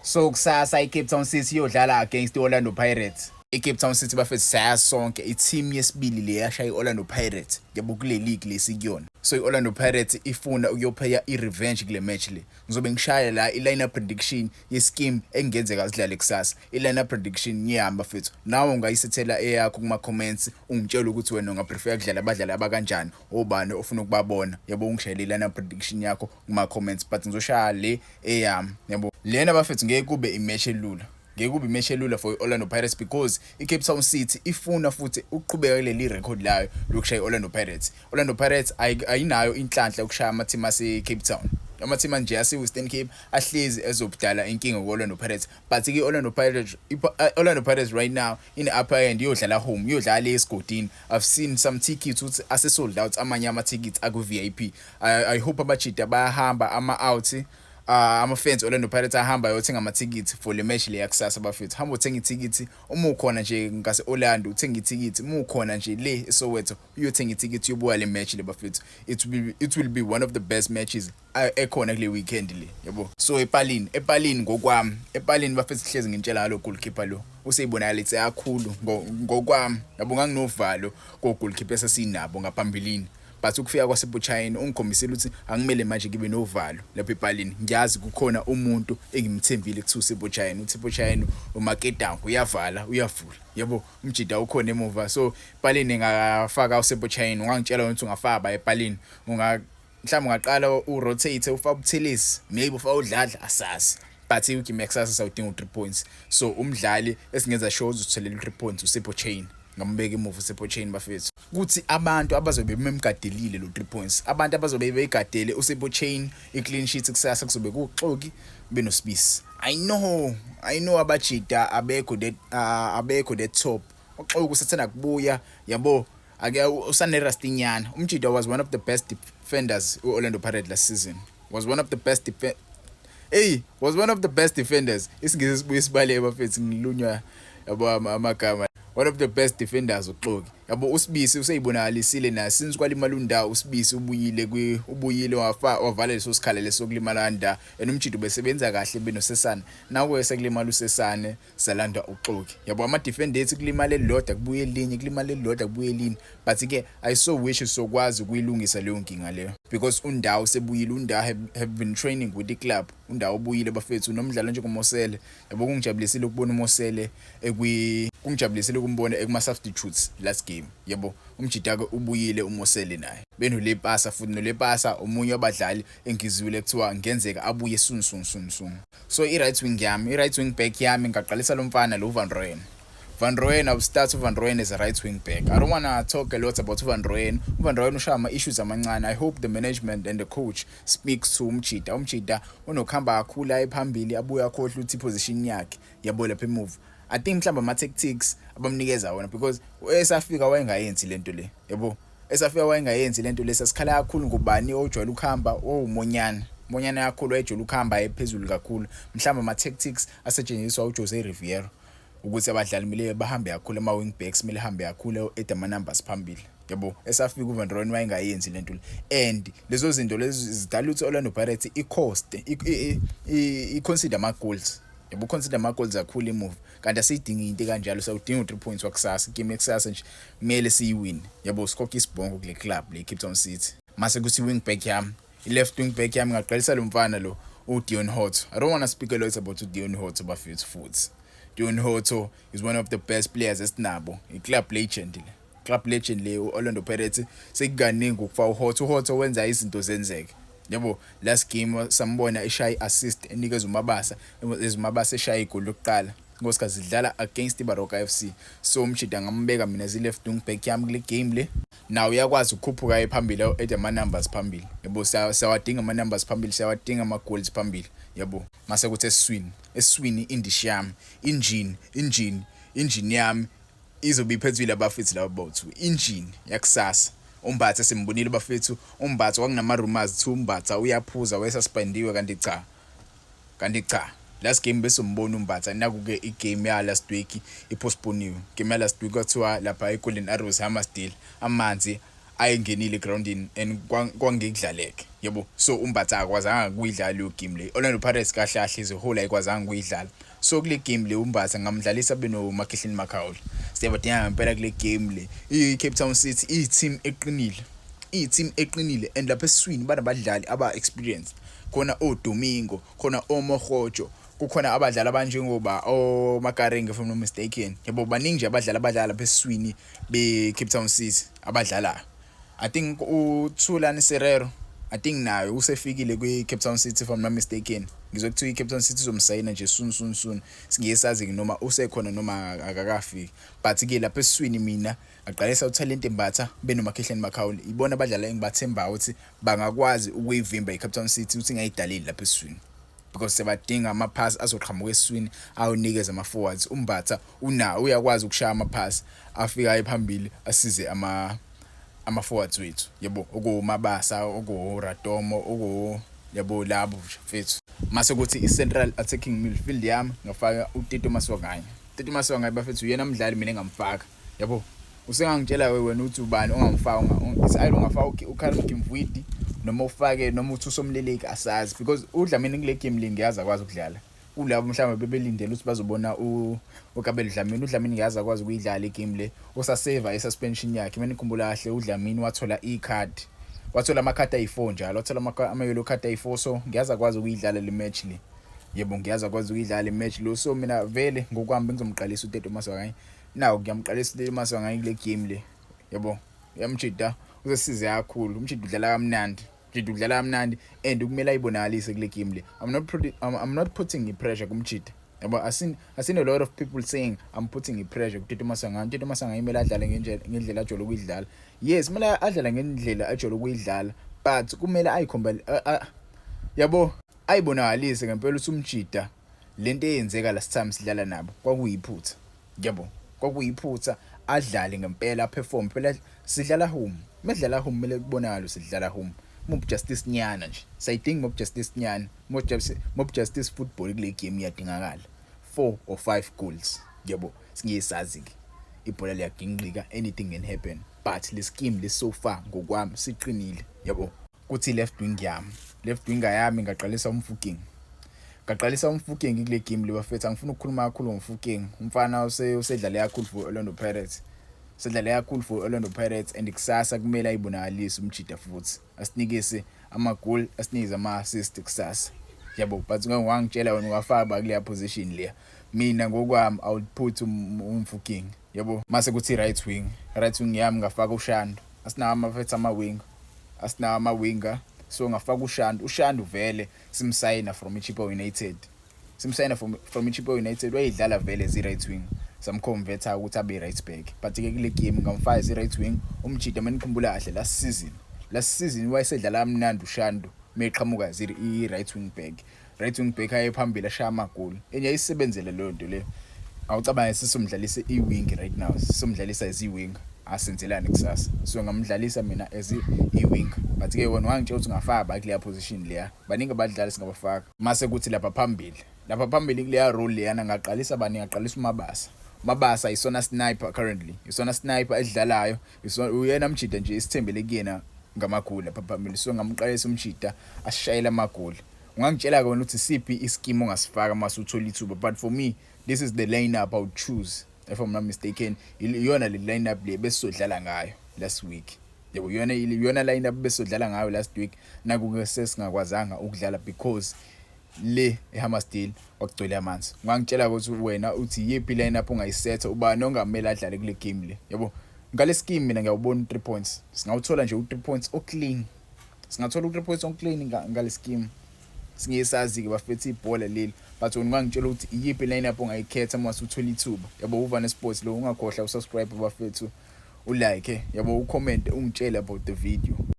So kusasa iCape Town City iyodlala against iOrlando Pirates. ICape Town City, bafethu, sayazi sonke, i-team yesibili le yashaya iOrlando Pirates, yabo, kule league lesikuyona. So iOrlando Pirates ifuna ukuyopheya i-revenge kule match le. Ngizobe ngishaya la i-lineup prediction ye-scheme engenzeka sidlale kusasa. I-lineup prediction yami, bafethu. Nawe ungayisethela eyakho kuma comments, ungitshela ukuthi wena ungaprefer kudlala abadlali abakanjani, obani ofuna ukubabona, yabo. Ungishayele i-lineup prediction yakho kuma comments, but ngizoshaya le eyami, yabo. Lena, bafethu, ngeke kube i-match elula, ngeke kube i-match elula for i-Orlando Pirates because i-Cape Town City ifuna futhi ukuqhubeka kuleli record layo lokushaya i-Orlando Pirates. Orlando Pirates ayinayo inhlanhla yokushaya ama-team ase-Cape Town. Ama-team nje ase-Western Cape ahlezi ezobudala inkinga ku-Orlando Pirates, but ke Orlando Pirates right now in upper hand, iyodlala home, iyodlala le esigodini. I've seen some tickets ukuthi ase sold out, amanye ama-tickets aku-VIP. I hope abajida bayahamba ama-out, ama-fans Orlando Pirates ahamba ayothenga amathikithi for le match le yakusasa. Bafethu, hamba uthenga ithikithi uma ukhona nje ngase Orlando, uthenga ithikithi uma ukhona nje le eSoweto, uyothenga ithikithi uyobuka le match le, bafethu. It will be one of the best matches ekhona kule weekend le, yabo. So epalini ngokwami, epalini, bafethu, hlezi ngintshela ngalo goalkeeper lo useyibonakalise kakhulu ngokwami, yabo. Nganginovalo ko goalkeeper esasinabo ngaphambilini, but ukufika kwaSipho Chaine ungikhombisile ukuthi angimele manje ngibe novalo lapha epalini. Ngiyazi kukhona umuntu engimthembile kuthiwa uSipho Chaine. USipho Chaine umakedango, uyavala, uyavula, yabo. Umjida ukhona emuva, so epalini ngafaka uSipho Chaine. Ungangitshela ukuthi ungafaka ba epalini, unga mhlawumbe ungaqala urotate, ufake uButhelezi, maybe ufake uDladla, asazi, but igame yakusasa sawudinga u3 points. So umdlali esingenza sure uzotholela u3 points uSipho Chaine. Ngambeka emuva uSipho Chaine, bafethu, kuthi abantu abazobe bemgadelile lo 3 points, abantu abazobe beyigadele uSipho Chaine i-clean sheet kusasa kuzobe kuXoki benoSibisi. I know abajida abekho that abekho that top. UXoki usathanda kubuya, yabo, ake usane-rustinyana. Umjida was one of the best defenders u-Orlando Pirates last season, was one of the best hey, was one of the best defenders. Isingisi sibuye sibaleke, bafethu, ngilunywa, yabo, amagama. One of the best defenders uXoki, yabo. USibisi useyibonakalisile na since kwalimala uNdawo. USibisi ubuyile kwi ubuyile wafa wavala leso sikhala leso kulimala kaNda, and umjida ubesebenza kahle benoSesane. Naku sekulimala uSesane, salanda uXoki, yabo. Ama defender kulimala elilodwa kubuye elinye, kulimala elilodwa kubuye elinye, but ke I so wish sokwazi ukuyilungisa leyo nkinga leyo because uNdawo sebuyile. UNdawo have been training with the club. UNdawo ubuyile, bafethu, nomdlalo njengoMosele, yabo. Kungijabulisile ukubona uMosele ekwi kungijabulisile ukumbona ekuma substitutes last game, yabo. Umjida ke ubuyile uMosele naye benoLepasa futhi. NoLepasa omunye wabadlali engizwile kuthiwa ngenzeka abuye soon, soon, soon, soon. So i-right wing yami, i-right wing back yami, ngaqalisa lo mfana lo Van Rooyen. Van Rooyen, I will start Van Rooyen as a right wing back. I don't want to talk a lot about Van Rooyen. Van Rooyen ushaya ama issues amancane. I hope the management and the coach speaks to umjida. Umjida unokuhamba kakhulu aye phambili, abuye akhohle ukuthi position yakhe, yabo, lapha emuva. I think mhlawumbe ama tactics abamnikeza wona because esafika wayengayenzi lento le, yabo. Esafika wayengayenzi lento le. Sasikhala kakhulu ngubani ojwayele ukuhamba, owumonyana monyana kakhulu, wayejwayele ukuhamba ephezulu kakhulu. Mhlawumbe ama tactics asetshenziswa uJose Riveiro ukuthi abadlali kumele bahambe kakhulu, ama wing backs kumele hambe kakhulu, add ama numbers phambili, yabo. Esafika uVan Rooyen wayengayenzi lento le, and lezo zinto lezo zidala ukuthi Orlando Pirates i-cost i-concede ama goals, yabo, concede ama goals kakhulu emuva, kanti asiyidingi into kanjalo. Sawudinga u3 points wakusasa. Game yakusasa nje kumele siyiwin, yabo, sikhokhe isibhongo kule club le Cape Town City. Mase kuthi wing back yami, i-left wing back yami, ngaqalisa lo mfana lo uDeon Hotto. I don't want to speak a lot about uDeon Hotto, bafethu. Futhi Deon Hotto is one of the best players esinabo, i-club legend le, club legend le. Orlando Pirates sekukaningi ukufaka uHotto. UHotto wenza izinto zenzeke, yabo. Last game sambona eshaya assist enikeza uMabasa, eziMabasa eshaya igoli lokuqala ngosikhathi sidlala against iBaroka FC. So umjida ngambeka mina zi left wing back yami kule game le. Now uyakwazi ukukhuphuka phambili, add ama numbers phambili, yabo. Siyawadinga ama numbers phambili, siyawadinga ama goals phambili, yabo. Mase kuthi eswini, eswini indishi yami, engine yami izobe iphethwe labafethu laba bawu2. Engine yakusasa uMbatha simbonile, bafethu. UMbatha kwakunama rumors kuthi uMbatha uyaphuza, wayesuspendiwe, kanti cha, last game besombona uMbatha. Naku ke igame ya last week ipostponiwe. Game ya last week kwathiwa lapha eGolden Arrows Hammersdale amanzi Ayingenile egroundini and kwangekudlaleke, yabo. So uMbatha akwazanga ukuyidlala leyo game le. Orlando Pirates kahle kahle as a whole ayikwazanga ukuyidlala. So kule game le uMbatha ngamdlalisa benoMakhehleni Makhaula. Siyabadinga ngempela kule game le. I-Cape Town City iyi-team eqinile, iyi-team eqinile, and lapha esiswini banabadlali aba-experienced khona, oDomingo khona, oMohojo kukhona, abadlali abanjengoba oMakaringe, if I'm not mistaken, yabo. Baningi nje abadlali abadlala lapha esiswini be-Cape Town City abadlalayo. I think uThulani Serero, I think naye usefikile kwi-Cape Town City, if I'm not mistaken. Ngizwe kuthiwa i-Cape Town City izomsayina nje soon, soon, soon. Singeke sazi noma usekhona noma akakafiki, but-ke lapha esiswini mina ngaqalisa uThalente Mbatha benoMakhehleni Makhaula. Ibona abadlali engibathembayo ukuthi bangakwazi ukuyivimba i-Cape Town City ukuthi ingayidaleli lapha esiswini, because siyabadinga amaphasi azoqhamuka esiswini awunikeze ama-forwards. UMbatha unawo, uyakwazi ukushaya amaphasi afika phambili asize ama-forwards wethu, yabo, okuMabasa, okuRadomo, oku yabo labo nje mfethu. Mase kuthi i-central attacking midfield yami ngafaka uTito Maswanganyi. Tito Maswanganyi, bafethu, uyena mdlali mina engamfaka, yabo. Usengangitshela wena ukuthi ubani ongamfaka. It's either ungafaka uKarim Kimvuidi noma ufake noma uthi uSomleleki, asazi, because uDlamini kule game le ngiyazi akwazi ukudlala. Kulabo mhlawumbe bebelindele ukuthi bazobona uKabelo Dlamini, uDlamini ngiyazi akwazi ukuyidlala igame le, usaseva i-suspension yakhe. Mina ngikhumbula kahle uDlamini wathola i-card, wathola amakhadi ayi-4 njalo, wathola ama-yellow card ayi-4. So ngiyazi akwazi ukuyidlala le match le, yebo, ngiyazi akwazi ukuyidlala le match lo. So mina vele ngokwami bengizomqalisa uTito Maswanganyi. Nawo ngiyamqalisa uTito Maswanganyi kule game le, yabo. Uyamjida uzosize kakhulu. Umjida udlala kamnandi, umjida udlala kamnandi and kumele ayibonakalise kule game le. I'm not putting i-pressure kumjida, yabo. I seen a lot of people saying I'm putting i-pressure kuTito Maswanganyi. Tito Maswanganyi kumele adlale ngendlela ajwayele ukuyidlala. Yes, kumele adlale ngendlela ajwayele ukuyidlala, but kumele ayikhombe, yabo, ayibonakalise ngempela ukuthi umjida lento eyenzeka last time sidlala nabo kwakuyiphutha, yabo, kwakuyiphutha. Adlale ngempela, perform phela. Sidlala home, medlala home kumele kubonakale sidlala home. Mob justice nyana nje sayidinga, mob justice nyana, mob justice football kule game iyadingakala. 4 or 5 goals, yabo. Singesazi ke, ibhola liyaginqika, anything can happen, but le scheme le so far ngokwami siqinile, yabo. Kuthi left wing yami, left winger yami ngaqalisa uMofokeng, ngaqalisa uMofokeng kule game le, bafethu. Angifuni ukukhuluma kakhulu ngoMofokeng. Umfana usedlale kakhulu for Orlando Pirates, sedlale kakhulu for Orlando Pirates, and kusasa kumele ayibonakalise umjida futhi asinikeze ama-goal, asinikeze ama-assist kusasa, yabo. But ngeke wangitshela wena ungafaka kuleya position leya. Mina ngokwami I would put uMofokeng, yabo. Mase kuthi right wing, right wing yami ngafaka uShandu. Asinawo amafethu ama-wing, asinawo ama-winger, so ngafaka uShandu. UShandu vele simsayina from iChippa United, simsayina from iChippa United. Wayidlala vele as i-right wing, samconverta ukuthi abe right back, but ke kule game ngamfaka as i-right wing umjida. Manikhumbula kahle last season wayesedlala kamnandi uShandu meqhamuka as i-right wing back, right wing back aye phambili ashaya amagoli, enye ayisebenzele leyo nto leyo. Awucabange sisomdlalisa i-wing right now, sisomdlalisa as i-wing, asenzelani kusasa? So ngamdlalisa mina as i-wing, but ke wena wangitshela ukuthi ungafaka ba kuleya position leya. Baningi abadlali singabafaka. Mase kuthi lapha phambili kuleya role leyana ngaqalisa bani? Ngaqalisa uMabasa. Mabasa isona sniper currently, isona sniper edlalayo, uyena mjida nje isithembele kuyena ngamagoli lapha phambili. So ngamqalisa umjida asishayela amagoli. Ungangitshela ke wena ukuthi siphi ischeme ongasifaka mase uthola ithuba, but for me this is the lineup I would choose. If I'm not mistaken, iyona le lineup le besizodlala ngayo last week, yabo. Iyona lineup besizodlala ngayo last week. Naku ke sesingakwazanga ukudlala because le eHammarsdale kwakugcwele amanzi. Ungangitshela ukuthi wena uthi yiphi lineup ongayisetha, ubani ongamele adlale kule game le, yabo. Ngale scheme mina ngiyawubona u3 points, singawuthola nje u3 points o-clean, singathola u3 points o-clean ngale scheme. Singesazi ke bafethu ibhola leli, but wena ungangitshela ukuthi iyiphi lineup ongayikhetha uma usuthola ithuba, yabo. Uvane Sports lo, ungakhohlwa usubscribe bafethu, ulike, yabo, ucomment, ungitshele about the video.